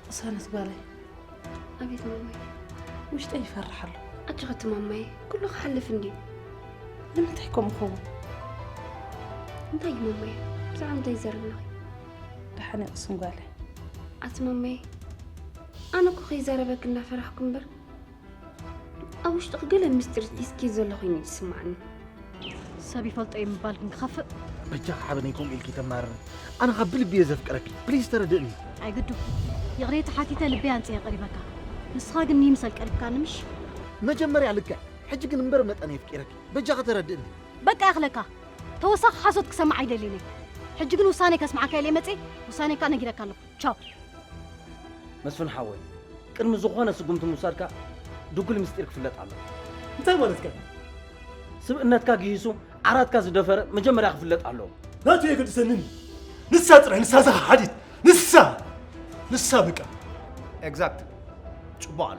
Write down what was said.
ቅሳነት ጓለይ፣ ኣቤት ማማይ። ውሽጠይ ይፈርሕ ኣሎ። ኣጆኺ ማማይ፣ ኩሉ ክሓልፍ እንድዩ። ንምንታይ ከምኡ ኸውን? እንታይ እዩ ማማይ? ብዛዕባ እንታይ ይዛረብና? ደሓን ይቕስን ጓለይ። ኣቲ ማማይ፣ ኣነ እኮ ከይዛረበክ እናፈራሕኩ እምበር ኣብ ውሽጥኺ ገለ ምስጢር ሒዝኪ ዘሎ ኮይኑ እዩ ዝስማዓኒ። ሰብ ይፈልጦ እዩ ምባል ግን ክኸፍእ። በጃ ሓበነይ ከምኡ ኢልኪ ተማርር። ኣነ ካብ ብልቢ እየ ዘፍቅረኪ። ፕሊዝ ተረድእኒ። ኣይግዱ ይቕሬታ ሓቲተ ልበይ ኣንጽየ ቀሪበካ። ንስኻ ግን ንይምሰል ቀሪብካኒ ምሽ? መጀመርያ ልክዕ፣ ሕጂ ግን እምበር መጠን የፍቂረኪ። በጃ ከተረድእኒ። በቃ ይኽለካ። ተወሳኺ ሓሶት ክሰማዕ ኣይደልን እየ። ሕጂ ግን ውሳነ ከስማዓካ ኢለ መጽየ። ውሳነካ ነጊረካ ኣለኹ። ቻው። መስፍን ሓወይ፣ ቅድሚ ዝኾነ ስጉምቲ ምውሳድካ ድጉል ምስጢር ክፍለጥ ኣሎ። እንታይ ማለትካ? ስብእነትካ ግሂሱ ዓራትካ ዝደፈረ መጀመርያ ክፍለጥ ኣለዎ። ናቱ የገድሰንን። ንሳ ጥራይ፣ ንሳ እዛ ሓዲት፣ ንሳ፣ ንሳ በቃ። ኤግዛክት። ጽቡቕ ኣሎ።